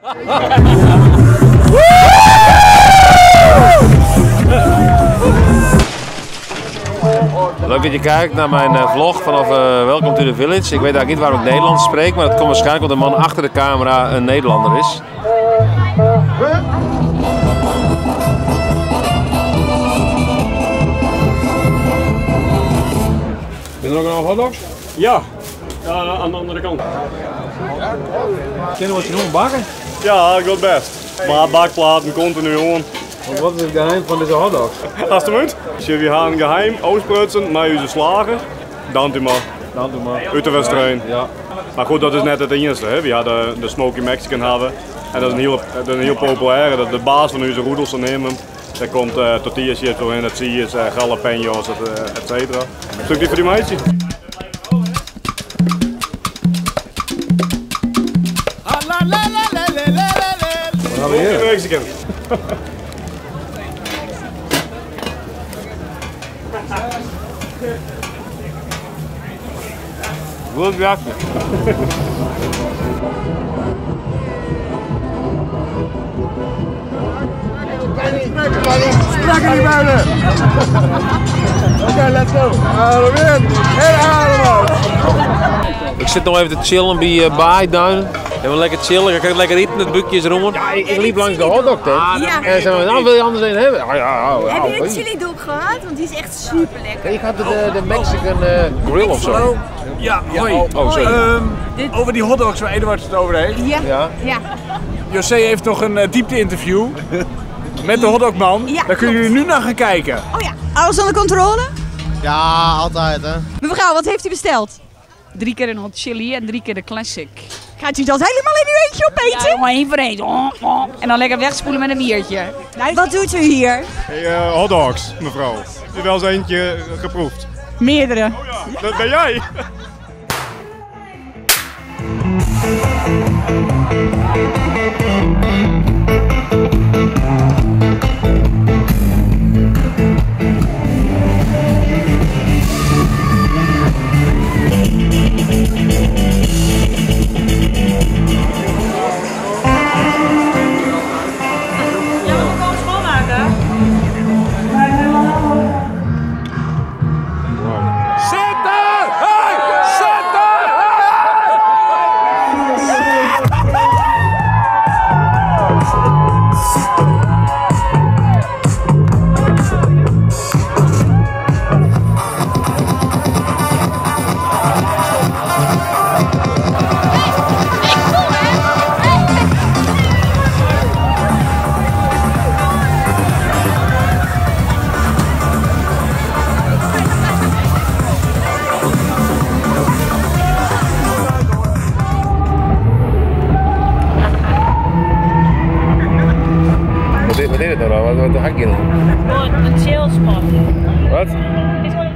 Leuk dat je kijkt naar mijn vlog vanaf Welcome to the Village. Ik weet eigenlijk niet waarom ik Nederlands spreek, maar dat komt waarschijnlijk omdat de man achter de camera een Nederlander is. Ben er ook nog hotdogs? Ja, ja, aan de andere kant. Kennen wat je noemt bakken? Ja, ik best. Maar bakplaten continu aan. Wat is het geheim van deze hotdogs? Alsjeblieft. We gaan een geheim uitsprutsen met onze slagen. Dank u maar. Dank u maar. Uit de wedstrijd. Ja. Maar goed, dat is net het enige. Hè. We hadden de Smoky Mexican hebben. En dat is een heel populaire. Dat de baas van onze roedels te nemen. Daar komt tortilla chips doorheen, het cheese, jalapenos, et cetera. Stuk die voor die meisje. Wat hebben we hier? Mexican. Goed werken. Spraken die builen! Oké, let's go. Adem in en adem uit. Ik zit nog even te chillen bij Baaiduin. Even lekker chillen, ik kan lekker eten, het boekje is rond. Ja, ik liep langs de hotdog tent. Ja. En ze zei, nou wil je anders een hebben? Ja, ja, ja, Heb je ja. de chili dog gehad? Want die is echt super lekker. Ik had de Mexican grill of zo. Ja, hoi. Oh, sorry. Over die hotdogs waar Eduard het over heeft. Ja. Ja. Ja. José heeft nog een diepte-interview met de hotdogman. Ja, Daar kunnen jullie nu naar gaan kijken. Oh ja. Alles onder controle? Ja, altijd hè. Mevrouw, wat heeft u besteld? 3 keer een hot chili en 3 keer de classic. Gaat u dat helemaal in uw eentje opeten? Ja, jongen, één voor één. Oh, oh. En dan lekker wegspoelen met een biertje. Wat doet u hier? Hey, hotdogs, mevrouw. Heb je wel eens eentje geproefd? Meerdere. Oh ja, dat ben jij. Wat is dit nou? Wat hak je nou? Gewoon een chill spot. Wat? Het is gewoon